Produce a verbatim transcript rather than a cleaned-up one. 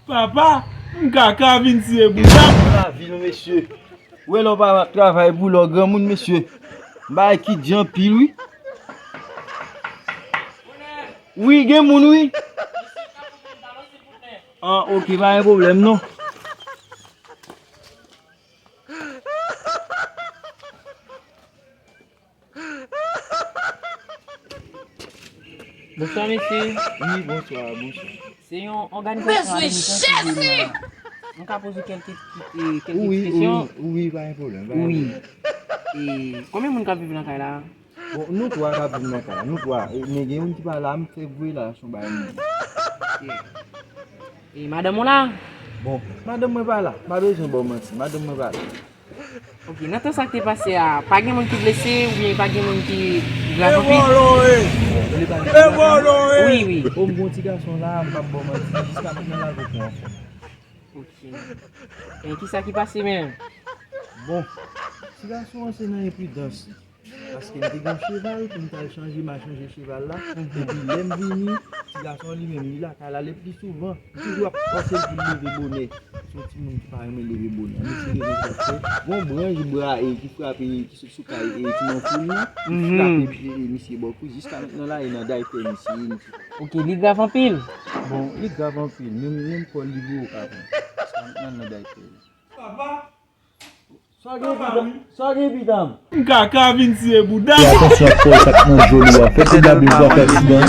Papa, m kaka vin siye bouda. Lavi nou, mesye. Ou wè lè w pa travay pou lè w granmoun, mesye. Bagay ki di anpil, wi. Wi, gen moun, wi. Ah, ok, pa gen pwoblèm, non. Bonswa, mesye. Wi, bonswa, bonswa. Se yon òganizasyon admisyon ki vle la. Mwen ka poze kèlke, kèlke ti kesyon? Wi, wi, pa gen pwoblèm, pa gen pwoblèm. Wi. E konbyen moun k ap viv nan kay la? Bon, nou twa k ap viv nan kay la, nou twa. E, men gen youn ki pa la, m fè voye la, se yon bagay nou. Ok. E madanm ou la? Bon, madanm mwen pa la, m pa bezwen ba w manti, madanm mwen pa la. Ok, nan tan sa k te pase a, pa gen moun ki blese oubyen pa gen moun ki grav anpil? Wi, wi. O, m gon ti gason la, m p ap ba w manti, jiska kounye a l al poko anfòm. Ok. E kisa ki pase menm? Bon, ti gason an se nan enpridans li. Paske m te gen yon cheval pou m t al chanje, m al chanje cheval la. Epi lè m vini, ti gason an li menm, li lakay la le pli souvan. M toujou ap fòse l pou l leve bonè. Se yon timoun ki pa renmen leve bonè. Misye gen yon fòse. Gon branch bra e ki frape, ki sot sou kay e ti manfou l nan. Li frape e, e misye bò kou. Jiska mentnan la, e nan daypè misye ye. Ok, li grav anpil? Bon, li grav anpil. Menm, menm kò l li gwo ka pran. Jiska mentnan, l nan daypè li. Papa, Sa gen pita m? Sa gen pita m? M kaka vin siye bouda. Fè atansyon ak pòz ak nan djòl ou a. Fè ti blabi pou w pa fè aksidan.